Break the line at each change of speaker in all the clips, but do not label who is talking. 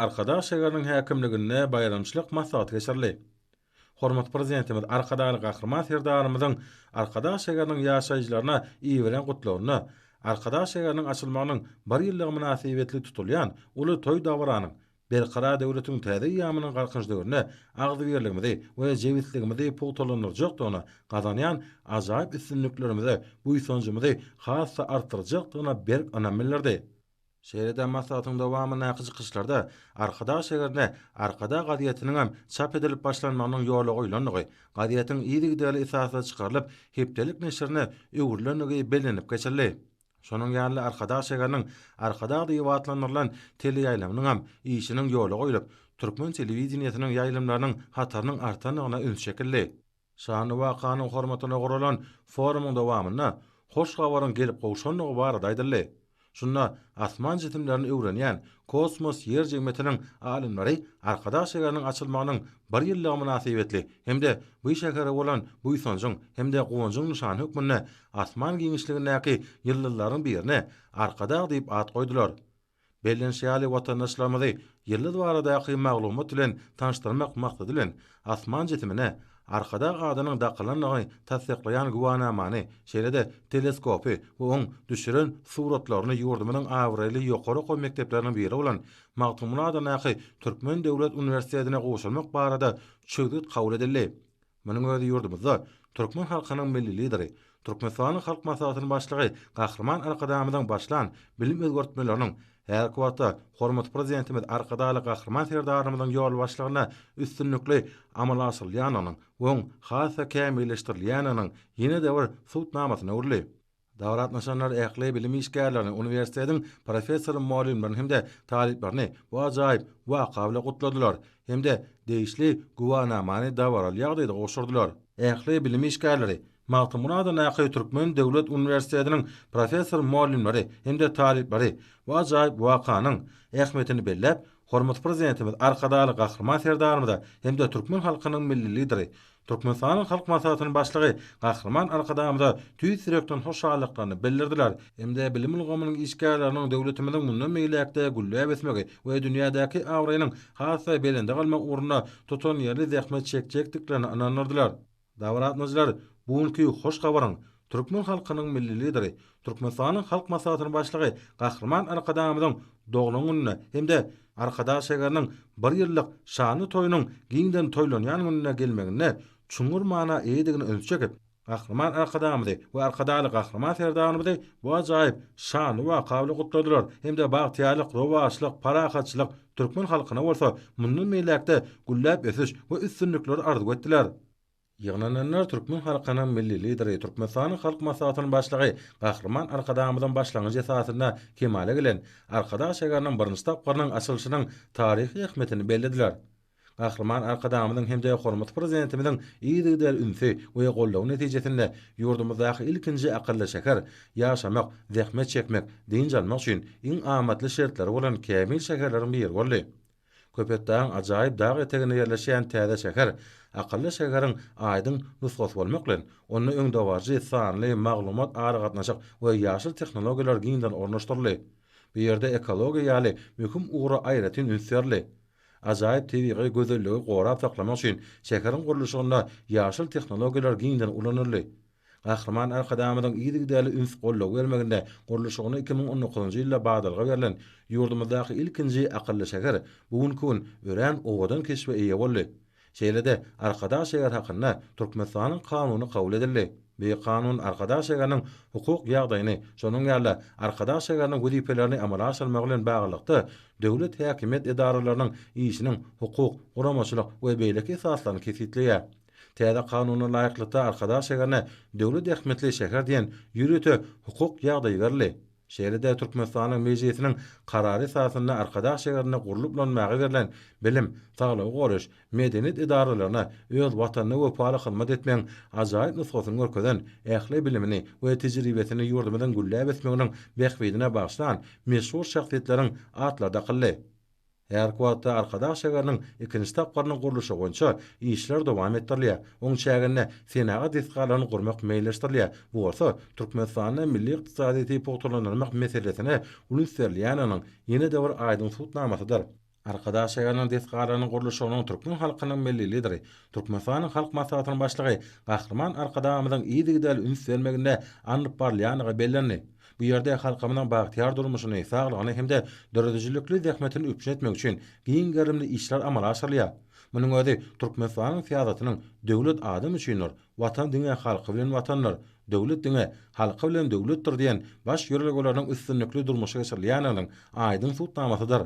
Arkadag şägeriniň häkimliginde baýramçylyk maslahaty geçirildi. Hormatly Prezidentimiz Arkadagly Gahryman Serdarymyzyň Arkadag şägeriniň ýaşaýjylaryna iberen Gutlagynda Arkadag şägeriniň açylmagynyň bir ýyllygy mynasybetli tutulýan uly toý-dabaranyň Berkarar döwletiň täze eýýamynyň Galkynyş döwründe agzybirligimizi we jebisligimizi pugtalandyrjakdygyna, gazanýan ajaýyp üstünliklerimize buýsanjymyzy has-da artdyrjakdygyna berk ynam bildirdi. Şeýle-de maslahatyň dowamyndaky çykyşlarda Arkadag şägerinde Arkadag gazetiniňem çap edilip başlanmagynyň ýola goýlandygy, gazetiň yzygiderli esasda çykarylyp, hepdelik neşirine öwrülendigi bellenip geçildi. Şonuň ýaly-da Arkadag şägeriniň Arkadag diýip atlandyrylan teleýaýlymynyňam işiniň ýola goýlup, türkmen telewideniýesiniň ýaýlymlarynyň hatarynyň artandygyna üns çekildi. Şanly wakanyň hormatyna guralan forumyň dowamynda hoş habaryň gelip gowşandygy barada aýdyldy. Şunda asman jisimlerini öwrenýän Kosmos Ýer jemgyýetiniň alymlary Arkadag şägeriniň açylmagynyň bir ýyllygy mynasybetli hem-de bu şähere bolan buýsanjyň hem-de guwanjyň nyşany hökmünde asman giňişligindäki ýyldyzlaryň birine Arkadag diýip at goýdular. Bellenişi ýaly, watandaşlarymyzy ýyldyz baradaky maglumat bilen tanyşdyrmak maksady bilen, asman jisimine Arkadag adynyň dakylandygyny tassyklaýan güwänamany, şeýle-de teleskopy we oň düşüren suratlaryny ýurdumyzyň abraýly ýokary okuw mekdepleriniň biri bolan Magtymguly adyndaky Türkmen döwlet uniwersitetine gowşurmak barada çözgüt kabul edildi. Munuň özi ýurdumyzda türkmen halkynyň Milli Lideri, Türkmenistanyň Halk Maslahatynyň Başlygy Gahryman Arkadagymyzyň başlan bilim özgertmeleriniň häzirki wagtda hormatly Prezidentimiz Arkadagly Gahryman Serdarymyzyň ýolbaşçylygynda üstünlikli amala aşyrylýandygynyň we oň has-da kämilleşdirilýändiginiň ýene-de bir subutnamasyna öwrüldi. Dabara gatnaşanlar ähli bilim işgärlerini, uniwersitetiň professor-mugallymlaryny hem-de talyplaryny bu ajaýyp waka bilen gutladylar hem-de degişli güwänamany dabaraly ýagdaýda gowşurdylar. Ähli bilim işgärleri, Magtymguly adyndaky Türkmen döwlet uniwersitetiniň professor-mugallymlary hem-de talyplary bu ajaýyp wakanyň ähmiýetini belläp, hormatly Prezidentimiz Arkadagly Gahryman Serdarymyza hem-de türkmen halkynyň Milli Lideri, Türkmenistanyň Halk Maslahatynyň Başlygy Gahryman Arkadagymyza tüýs ýürekden hoşallyklaryny bildirdiler hem-de bilim ulgamynyň işgärleriniň döwletimiziň mundan beýläk-de gülläp ösmegi we dünýädäki abraýynyň has-da belende galmagy ugrunda tutanýerli zähmet çekjekdiklerine ynandyrdylar. Dabara gatnaşyjylar bu günki hoş habaryň türkmen halkynyň Milli Lideri, Türkmenistanyň Halk Maslahatynyň Başlygy Gahryman Arkadagymyzyň doglan gününe hem-de Arkadag şägeriniň bir ýyllyk şanly toýunyň giňden toýlanýan gününe gelmeginde çuňňur mana eýedigine ünsi çekip, Gahryman Arkadagymyzy we Arkadagly Gahryman Serdarymyzy bu ajaýyp şanly waka bilen gutladylar hem-de bagtyýarlyk, rowaçlyk, parahatçylyk, türkmen halkyna bolsa mundan beýläk-de gülläp ösüş we üstünlikleri arzuw etdiler. Ýygnananlar türkmen halkynyň Milli Lideri, Türkmenistanyň Halk Maslahatynyň Başlygy Gahryman Arkadagymyzyň başlangyjy esasynda kemala gelen Arkadag şägeriniň birinji tapgyrynyň açylyşynyň taryhy ähmiýetini bellediler. Gahryman Arkadagymyzyň hem-de hormatly Prezidentimiziň yzygiderli ünsi we goldawy netijesinde ýurdumyzdaky ilkinji akylly şäher ýaşamak, zähmet çekmek, dynç almak üçin iň amatly şertleri bolan kämil şäherleriň biri boldy. Köpetdagyň ajaýyp dag eteginde ýerleşýän täze şäher akylly şäheriň aýdyň nusgasy bolmak bilen, onda öňdebaryjy sanly maglumat-aragatnaşyk we ýaşyl tehnologiýalar giňden ornaşdyryldy. Bu ýerde ekologiýa ýaly möhüm ugra aýratyn üns berildi. Ajaýyp tebigy gözelligi gorap saklamak üçin şäheriň gurluşygynda ýaşyl tehnologiýalar giňden ulanyldy. Gahryman Arkadagymyzyň yzygiderli üns goldaw bermeginde gurluşygyna 2019-njy ýylda badalga berlen ýurdumyzdaky ilkinji akylly şäher bu günki gün örän owadan keşbe eýe boldy. Şeýle-de Arkadag şäheri hakynda Türkmenistanyň Kanuny kabul edildi. Bu Kanun Arkadag şäheriniň hukuk ýagdaýyny, şonuň ýaly-da Arkadag şäheriniň wezipelerini amala aşyrmagy bilen baglylykda döwlet häkimiýet edaralarynyň işiniň hukuk, guramaçylyk we beýleki esaslaryny kesgitleýär. Täze Kanuna laýyklykda Arkadag şäherine döwlet ähmiýetli şäher diýen ýörite hukuk ýagdaýy berildi. Şeýle-de Türkmenistanyň Mejlisiniň Karary esasynda Arkadag şäherinde gurlup ulanmaga berlen bilim, saglygy goraýyş, medeniýet edaralaryna öz Watanyna wepaly hyzmat etmegiň ajaýyp nusgasyny görkezen, ähli bilimini we tejribesini ýurdumyzyň gülläp ösmeginiň bähbidine bagyşlan meşhur şahsyýetleriň atlary dakyldy. Häzirki wagtda Arkadag şägeriniň ikinji tapgyrynyň gurluşygy boýunça işler dowam etdirilýär. Onuň çäginde senagat desgalaryny gurmak meýilleşdirilýär. Bu bolsa Türkmenistanda milli ykdysadyýeti pugtalandyrmak meselesine uly üns berilýändiginiň ýene-de bir aýdyň subutnamasydyr. Arkadag şäheriniň desgalarynyň gurluşygynyň türkmen halkynyň Milli Lideri, Türkmenistanyň Halk Maslahatynyň Başlygy Gahryman Arkadagymyzyň yzygiderli üns bermeginde alnyp barylýandygy bellendi. Bu ýerde halkymyzyň bagtyýar durmuşyny, saglygyny hem-de döredijilikli zähmetini üpjün etmek üçin giň gerimli işler amala aşyrylýar. Munuň özi Türkmenistanyň syýasatynyň Döwlet adam üçindir, Watan diňe halky bilen Watandyr, Döwlet diňe halky bilen döwletdir diýen baş ýörelgeleriniň üstünlikli durmuşa geçirilýändiginiň aýdyň subutnamasydyr.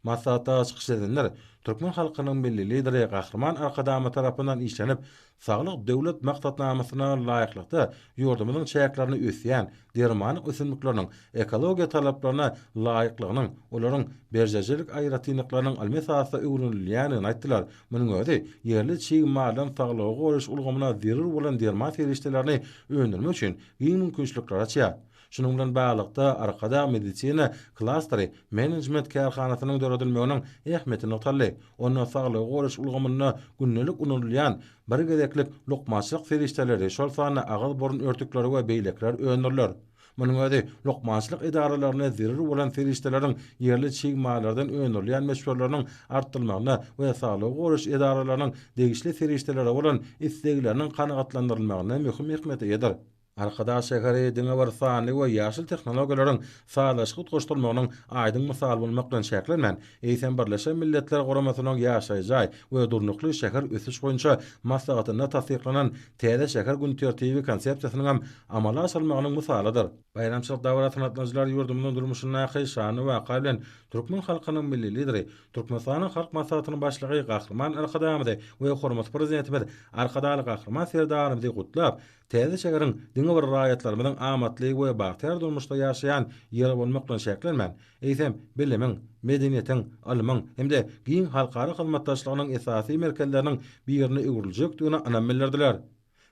Maslahatda çykyş edenler türkmen halkynyň Milli Lideri Gahryman Arkadagymyz tarapyndan işlenip, Saglyk Döwlet maksatnamasyna laýyklykda ýurdumyzyň çäklerinde ösýän dermanlyk ösümlikleriniň ekologiýa talaplaryna laýyklygynyň, olaryň berjejilik aýratynlyklarynyň ylmy esasda öwrenilýändigini aýtdylar. Munuň özi ýerli çig maldan saglygy goraýyş ulgamyna zerur bolan derman serişdelerini öndürmek üçin giň mümkinçilikleri açýar. Şunuň bilen baglylykda, Arkadag medisina klasteri menejment kärhanasynyň döredilmeginiň ähmiýeti nygtaldy. Onda saglygy goraýyş ulgamynda gündelik ulanylýan bir gezeklik lukmançylyk serişdeleri, şol sanda agyz-burun örtükleri we beýlekiler öndüriler. Munuň özi lukmançylyk edaralarynda zerur bolan serişdeleriň ýerli çig mallardan öndürilýän möçberleriniň artdyrylmagyna we saglygy goraýyş edaralarynyň degişli serişdelere bolan islegleriniň kanagatlandyrylmagynda möhüm ähmiýete eýedir. Arkadag şäheri diňe bir sanly we ýaşyl tehnologiýalaryň sazlaşykly utgaşdyrylmagynyň aýdyň mysaly bolmak bilen çäklenmän, eýsem Birleşen Milletler Guramasynyň Ýaşaýyş jaý we durnukly şäher ösüş boýunça maslahatynda tassyklanan Täze şäher gün tertibi konsepsiýasynyň hem amala aşyrylmagynyň mysalydyr. Baýramçylyk dabarasyna gatnaşyjylar ýurdumyzyň durmuşyndaky şanly waka bilen türkmen halkynyň Milli Lideri, Türkmenistanyň Halk Maslahatynyň Başlygy Gahryman Arkadagymyzy we hormatly Prezidentimiz Arkadagly Gahryman Serdarymyzy gutlap, Täze şäheriň diňe bir raýatlarymyzyň amatly we bagtyýar durmuşda ýaşaýan ýeri bolmak bilen çäklenmän, eýsem, bilimiň, medeniýetiň, ylmyň hem-de giň halkara hyzmatdaşlygynyň esasy merkezleriniň birine öwrüljekdigine ynam bildirdiler.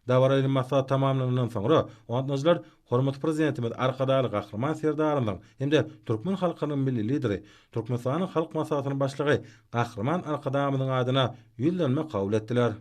Dabaraly maslahat tamamlanandan soňra, gatnaşyjylar hormatly Prezidentimiz Arkadagly Gahryman Serdarymyzyň hem-de türkmen halkynyň Milli Lideri, Türkmenistanyň Halk Maslahatynyň Başlygy Gahryman Arkadagymyzyň adyna Ýüzlenme kabul etdiler.